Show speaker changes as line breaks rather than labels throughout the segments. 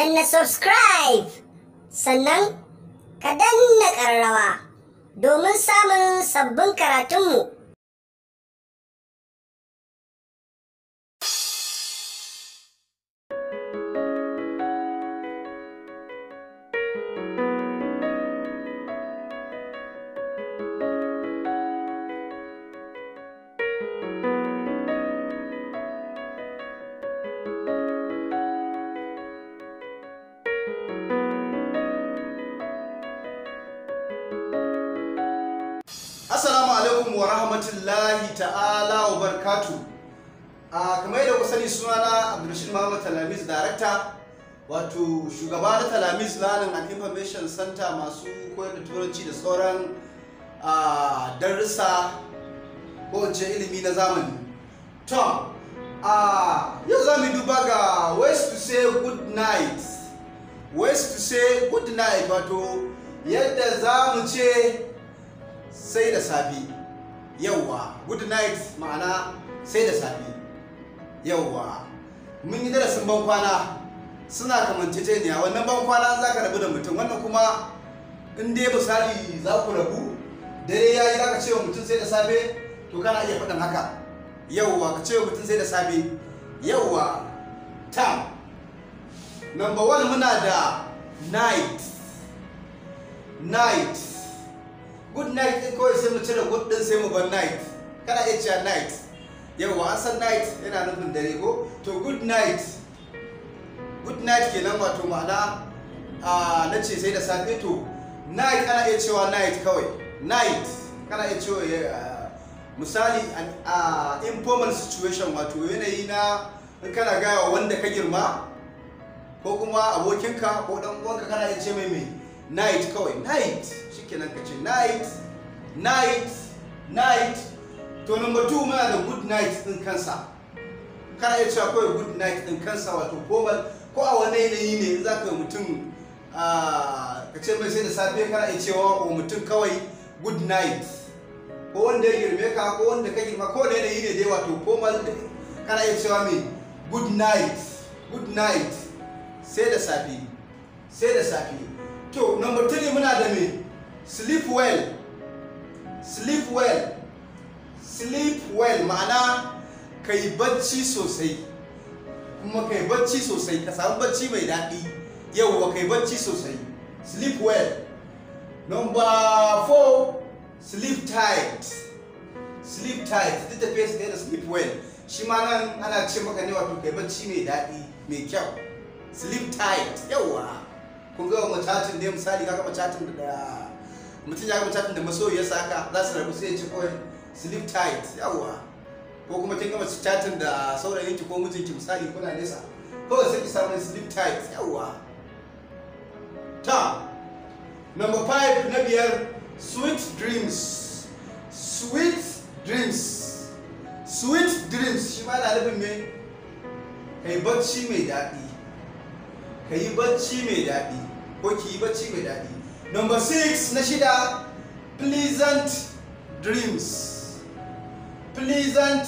Danna subscribe, sannan ka danna ƙararrawa domin samun sabbin karatunmu.
Assalamu alaikum wa rahmatullahi ta'ala wa barkatu. Kamar yadda ku sani, sunana Abdulrashid Muhammad Talamis, Director, wato shugaba na Talamis Learning and Information Center, masu koyar da Turanci da sauran darussa ko in ce ilimi na zamani. To, yau za mu duba ga ways to say good night. Ways to say good night, wato yadda za mu ce sai da safe. Yauwa, good night ma'ana sai da safe. Yauwa, mun yi darasin bankwana, suna kamanceceniya. Wannan bankwana za ka rabu da mutum, wannan kuma in dai misali za ku rabu, dare ya yi, za ka ce wa mutum sai da safe, to kana iya faɗin haka. Yauwa, ka ce wa mutum sai da safe. Yauwa, ta number one muna da night. Night, good night din kawai sai mu cire good din, sai mu bar night. Kana iya cewa night. Yauwa, an san night yana nufin dare ko? To, good night, good night kenan, wato ma'ana na ce sai da safe. To, night ana iya cewa night kawai. Night kana iya cewa, misali a informal situation, wato yanayi na in kana gaya wa wanda ka girma ko kuma abokinka ko dan uwanka, kana iya ce mai night kawai. Night, shikenan, ka ce night, night, night. To, number two muna da good night din kansa. Kana iya cewa kawai good night din kansa, wato formal ko a wani yanayi ne in za ka yi mutum ka ce mai sai da safe, kana iya cewa wa mutum kawai good night, ko wanda ya girme ka ko wanda ka girma, ko wani yanayi ne dai, wato formal, kana iya cewa mai good night. Good night, sai da safe, sai da safe. To, number three muna da me? Sleep well. Sleep well. Sleep well ma'ana ka yi bacci sosai, kuma ka yi bacci sosai, ka samu bacci mai daɗi. Yauwa, ka yi bacci sosai, sleep well. Number four, sleep tight. Sleep tight duk tafiya su da sleep well. Shi ma nan ana ce maka ne, wato ka yi bacci mai daɗi, mai kyau, sleep tight. Yauwa, kun ga gama chatting ne, misali ka gama chatting da mutum, ya gama chatting da masoyiyarsa haka, za su rabu, sai ya ce kawai "Sleep tight." Yawwa, ko kuma kin gama chatting da saurayinki ko mijinki, misali kuna nesa, kawai sai ki samu "Sleep tight." Yawwa. Ta number 5, na biyar, sweet dreams. Sweet dreams. Sweet dreams shi ma na nufin me? Kai bacci mai daɗi, ka yi bacci mai daɗi ko ki yi bacci mai daɗi. Number 6, na shida, pleasant dreams. Pleasant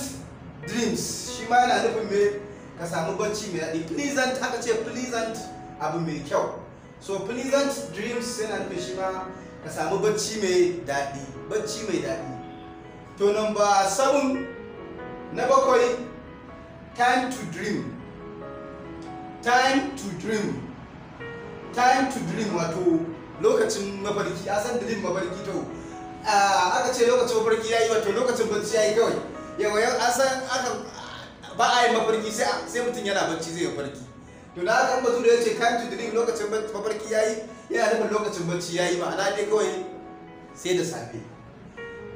dreams shi ma yana nufin me? Ka samu bacci mai daɗi. Pleasant, haka ce pleasant, abu mai kyau. So pleasant dreams yana nufin shi ma ka samu bacci mai daɗi, bacci mai daɗi. To, number 7, na bakwai, time to dream. Time to dream. Time to dream, wato lokacin mafarki. A san dream mafarki. To, aka ce lokacin mafarki yayi, wato lokacin bacci yayi kawai. Yawa, an san aka ba a yi mafarki sai mutum yana bacci zai mafarki. To, da haka bature ya ce "time to dream", lokacin mafarki yayi, yana nufin lokacin bacci yayi, ma'ana dai kawai sai da safe.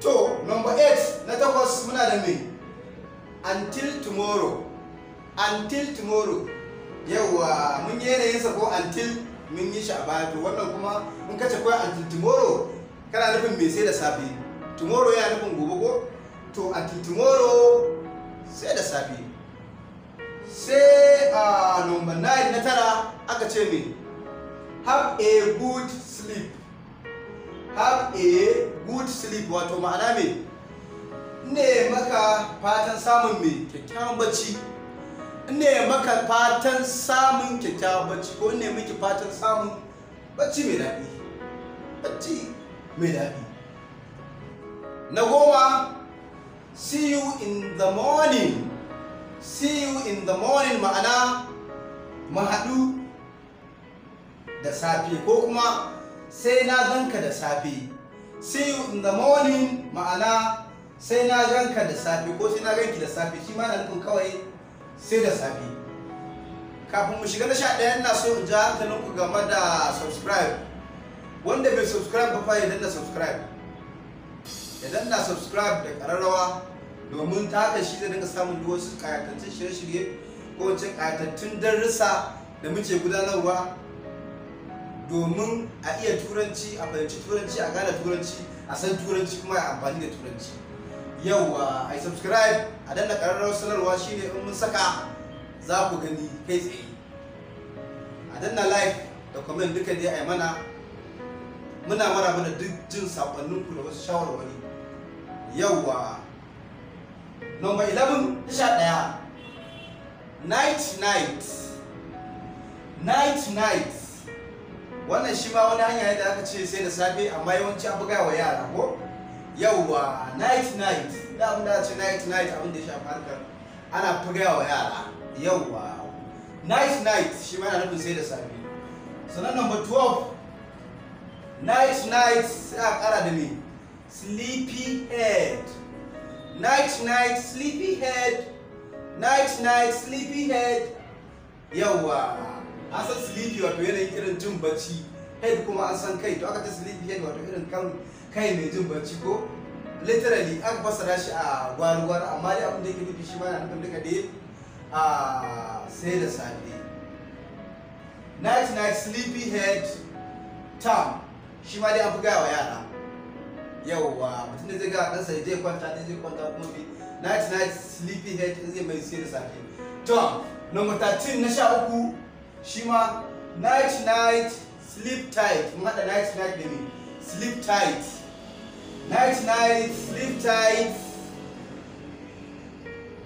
To, number 8, na takwas, muna da me? Until tomorrow. Until tomorrow. Yawa, mun yi yanayinsa ko until mun yi shi a baya. To, wannan kuma in ka ce kawai "until tomorrow", kana nufin me? Sai da safe. Tomorrow yana nufin gobe ko? To, until tomorrow, sai da safe. Sai a number 9, na tara, aka ce me? Have a good sleep. Have a good sleep, wato ma'ana me? Ne maka fatan samun me? Kyakkyawan bacci. Ne maka fatan samun kyakkyawan bacci, ko ne miki fatan samun bacci mai daɗi. Bacci mai daɗi. Na 10, see you in the morning. See you in the morning ma'ana mu haɗu da safe, ko kuma sai na ganka da safe. See you in the morning ma'ana sai na ganka da safe, ko sai na ganki da safe. Shi ma na nufin kawai sai da safe. Kafin mu shiga na 11, ina so in ja hankalinku game da subscribe. Wanda bai subscribe ba fa, ya danna subscribe. Ya danna subscribe da ƙararrawa, domin ta haka shi zai dinga samun duk wasu ƙayatattun shirye-shirye ko wancan ƙayatattun darussa da muke gudanarwa, domin a iya Turanci, a fahimci Turanci, a gane Turanci, a san Turanci, kuma a amfani da Turanci. Yauwa, a yi subscribe, a danna ƙararrawar sanarwa, shine in mun saka za ku gani kai tsaye. A danna like da comment, duka dai a yi mana. Muna maraba da duk jin sakonninku da wasu shawarwari. Yauwa, number 11, 11, night night. Night night, wannan shi ma wani hanya da aka ce sai da safe, amma yawanci an buga wa yara ko. Yauwa, night night, da abin da aka ce night night, abin da ya shafi harkar ana buga wa yara. Yauwa, night night shi ma yana nufin sai da safe. Sannan number 12, night night, sai a kara da me? Sleepy head. Night night, sleepy head. Night night, sleepy head. Yauwa, an san sleepy wato yanayin irin jin bacci, head kuma an san kai. To aka ce sleepy head, wato irin kan kai mai jin bacci ko. Literally aka fassara shi a gwari-gwari, amma dai abin da yake nufi shi ma yana nufin duka dai a sai da safe. Night night, sleepy head. Tam shi ma dai an fi gaya wa yara. Yauwa, mutum da zai ga ɗansa ya je kwanta ne, zai kwanta kuma bi night night, sleepy head, in zai mai sai da safe. To, number 13, na 13, shi ma night night, sleep tight. Mun haɗa night night da me? Sleep tight. Night night, sleep tight.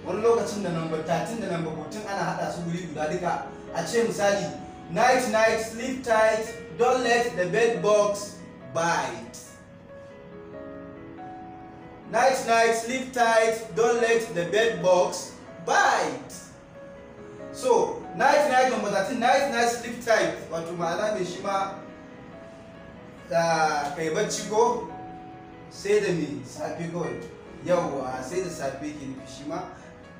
Wani lokacin da number 13 da number 14 ana haɗa su guri guda duka, a ce misali, night night, sleep tight, don't let the bed bugs bite. Night night, sleep tight, don't let the bed bugs bite. So night night, number 13, night night, sleep tight, wato ma'ana mai shi ma kai bacci ko sai da me? Safe kawai. Yauwa, sai da safe ke nufi. Shi ma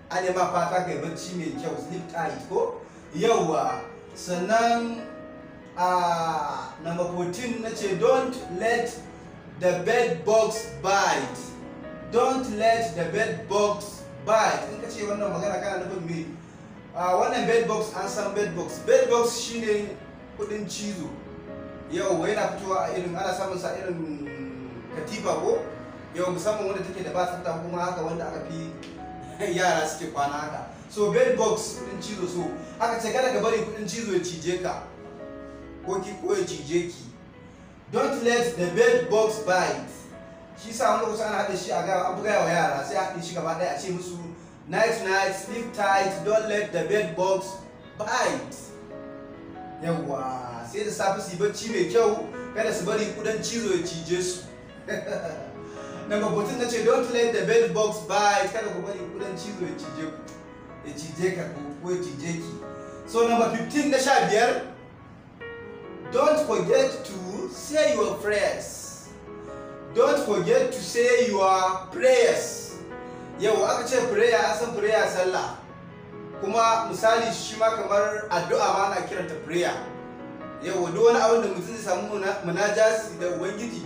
an ma fata kai bacci mai kyau, sleep tight ko. Yauwa, sannan a number 14 na ce don't let the bed bugs bite. Don't let the bed bugs bite. In ka ce wannan magana, kana nufin me? A wannan bed bugs, an san bed bugs. Bed bugs shine kudin cizo. Yau yana fitowa a irin, ana samun sa irin katifa ko. Yau musamman wanda take da ba tsafta, kuma haka wanda aka fi yara suke kwana haka. So bed bugs, kudin cizo. So aka ce kada ka bari kudin cizo ya cije ka ko ki, ko ya cije ki. Don't let the bed bugs bite. Shi sa wani lokaci ana haɗe shi a ga an buga wa yara, sai a haɗe shi gaba ɗaya, a ce musu night night, sleep tight, don't let the bed bugs bite. Yawwa, sai da safe su yi bacci mai kyau, kada su bari kudan cizo ya cije su. Number 14 na ce don't let the bed bugs bite, kada ku bari kudan cizo ya cije ku, ya cije ka ko ya cije ki. So number 15, na 15, don't forget to say your prayers. Don't forget to say your prayers. Yau aka ce prayer, an san prayer sallah, kuma misali shi ma kamar addu'a ma ana kiranta prayer. Yau duk wani abin da mutum zai samu munajasi da Ubangiji.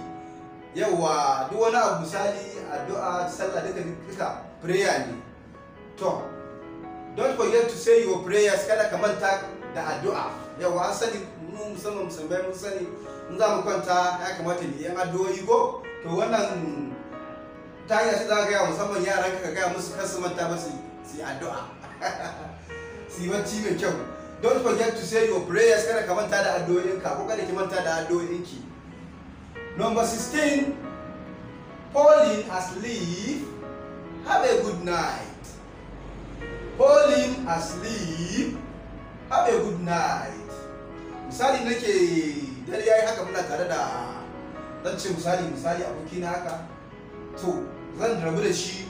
Yawa, duk wani abu, misali addu'a, sallah, duka duka prayer ne. To, don't forget to say your prayers, kada ka manta da addu'a. Yawa, an sani mu musamman Musulmai mun sani in za mu kwanta ya kamata mu yi addu'o'i ko. To wannan ta hanyar shi za ka gaya musamman yaran ka gaya musu kar su manta ba su yi addu'a, su yi bacci mai kyau. Don't forget to say your prayers, kada ka manta da addu'o'inka ko kada ki manta da addu'o'inki. Number 16, falling asleep, have a good night. Falling asleep, have a good night. Misali nake dare yayi haka, muna tare da, zan ce misali abokina haka, to zan rabu da shi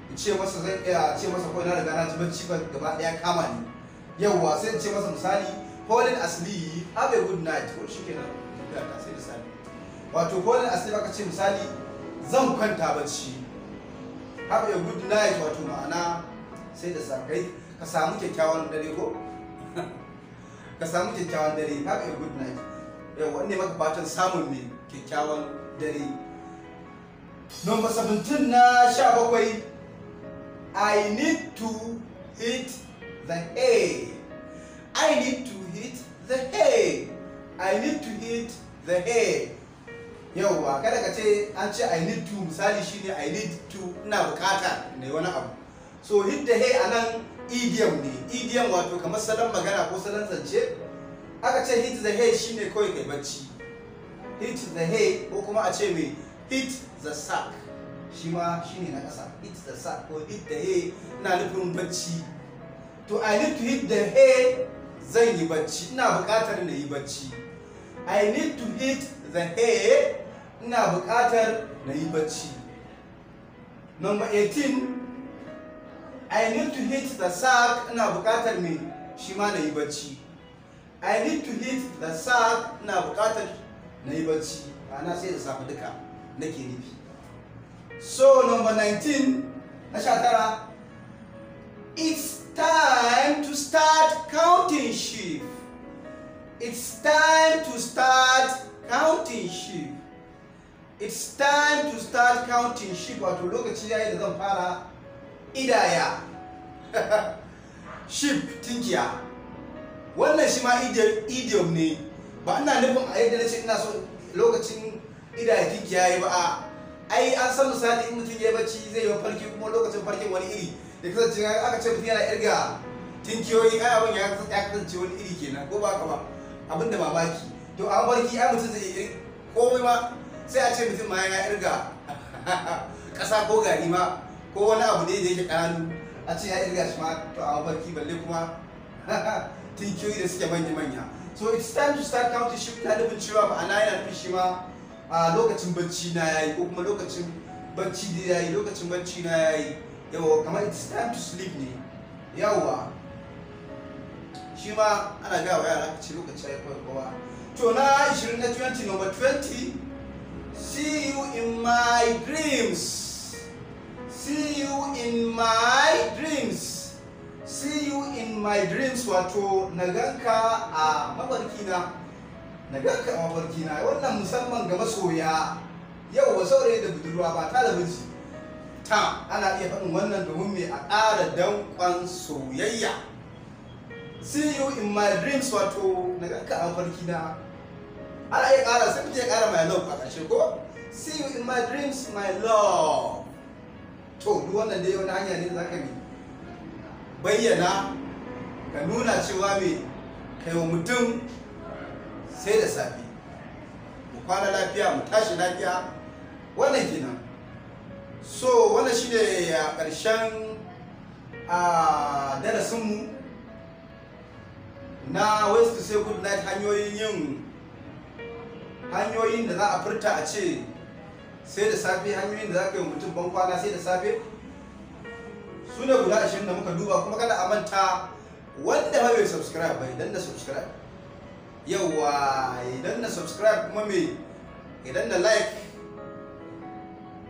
in ce masa, zan iya ce masa kawai na riga na ji bacci ba gaba daya kama ni. Yawwa, sai in ce masa misali, "Falling asleep, have a good night." Ko shikenan, tafiya ta, sai da safe. Wato falling asleep aka ce misali zan kwanta bacci, have a good night wato ma'ana sai da safe, ka samu kyakkyawan dare, ko ka samu kyakkyawan dare, have a good night. Yawwa, ne maka fatan samun mai kyakkyawan dare. Number 17, na 17, I need to hit the hay. I need to hit the hay. I need to hit the hay. Yauwa, kada ka ce an ce I need to, misali shine I need to, ina bukata ne wani abu. So hit the hay anan idiom ne. Idiom wato kamar salon magana ko salon zance. Aka ce hit the hay shine kawai kai bacci. Hit the hay, ko kuma a ce mai hit the sack. Shi ma shine na ƙasa. Hit the sack ko hit the hay ina nufin bacci. To I need to hit the hay, zan yi bacci, ina buƙatar na yi bacci. I need to hit the hay, ina buƙatar na yi bacci. Number 18, I need to hit the sack, ina buƙatar me shi ma na yi bacci. I need to hit the sack, ina buƙatar na yi bacci. Ma'ana sai da safe duka nake nufi. So number 19, na 19, it's time to start counting sheep. It's time to start counting sheep. It's time to start counting sheep. Wato lokaci yayi da zan fara idaya sheep, tinkiya. Wannan shi ma idiom ne. Ba ina nufin a yadda nace ina so lokacin idaya tinkiya yayi ba. A ai an san misali in mutum ya bacci zai yi farki, kuma lokacin farkin wani iri da kasance aka ce mutum yana irga tinkiyoyi, ai abin ya kasance wani iri kenan, ko ba haka ba? Abin da mamaki. To a mafarki ai mutum zai yi komai ma, sai a ce mutum ma ya irga ƙasa ko gari ma ko wani abu ne da yake ƙananu, a ce ya irga shi ma. To a mafarki, balle kuma tinkiyoyi da suke manya-manya. So it's time to start counting sheep na nufin cewa, ma'ana yana nufin shi ma a lokacin bacci na yayi, ko kuma lokacin bacci da yayi, lokacin bacci na yayi. Yawa, kamar it's time to sleep ne. Yawa, shi ma ana gaya wa yara ka ce lokaci ya kawai kowa. To na 20, na 20, number 20, see you in my dreams. See you in my dreams. See you in my dreams, wato na ganka a mafarki na, na ganka a mafarki na. Wannan musamman ga masoya, yau wa saurayi da budurwa ba ta da miji ta, ana iya faɗin wannan domin me? A ƙara danƙon soyayya. See you in my dreams, wato na ganka a mafarki na. Ana iya ƙara, sai mutum ya ƙara my love a ƙarshe, ko see you in my dreams, my love. To duk wannan dai wani hanya ne da zaka bi bayyana ka nuna cewa me kai wa mutum sai da safe, mu kwana lafiya, mu tashi lafiya. Wannan kenan. So wannan shine a ƙarshen a darasinmu na ways to say good night, hanyoyin yin, hanyoyin da za a furta a ce sai da safe, hanyoyin da za ka yi mutum ban kwana sai da safe, su ne guda 20 da muka duba. Kuma kada a manta, wanda ba bai subscribe ba, idan na subscribe. Yauwa, idan na subscribe, kuma me, idan na like,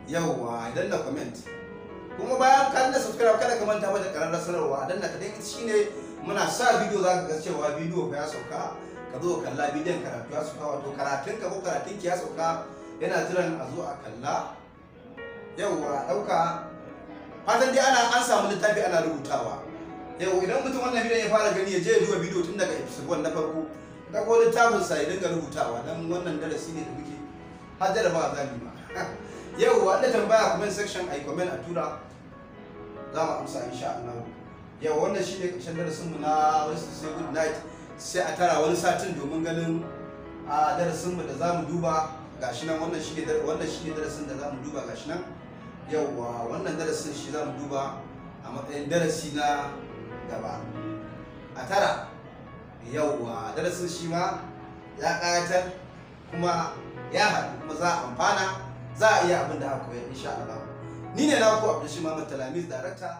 yauwa, idan na comment. Kuma bayan ka na subscribe, kada ka manta da ƙararrar sanarwa dan na kadan, shine muna sa bidiyo za ka ga cewa bidiyo fa ya sauka, ka zo kalla. Bidiyon karatu ya sauka, wato karatun ka ko karatun ki ya sauka, yana jiran a zo a kalla. Yauwa, ɗauka fatan dai ana an samu littafi ana rubutawa. Yau idan mutum wannan bidiyon ya fara gani, ya je ya duba bidiyo tun daga episode 1 na farko, da ko littafin sa ya dinga rubutawa, dan wannan darasi ne da muke har jarabawa za mu ma. Yau wanda tambaya, comment section, ai comment, a tura, za mu amsa insha Allah. Yau wannan shine karshen darasin mu na ways to say good night. Sai a tara wani satin domin ganin a darasin mu da za mu duba. Gashi nan, wannan shine darasin da za mu duba, gashi nan. Yauwa, wannan darasin shi za mu duba a matsayin darasi na gaba. A tara. Yauwa, darasin shi ma ya ƙayatar kuma ya haɗu, kuma za a amfana, za a iya abin da aka koya insha Allah. Ni ne naku Abdulrashid Muhammad Talamis, Director.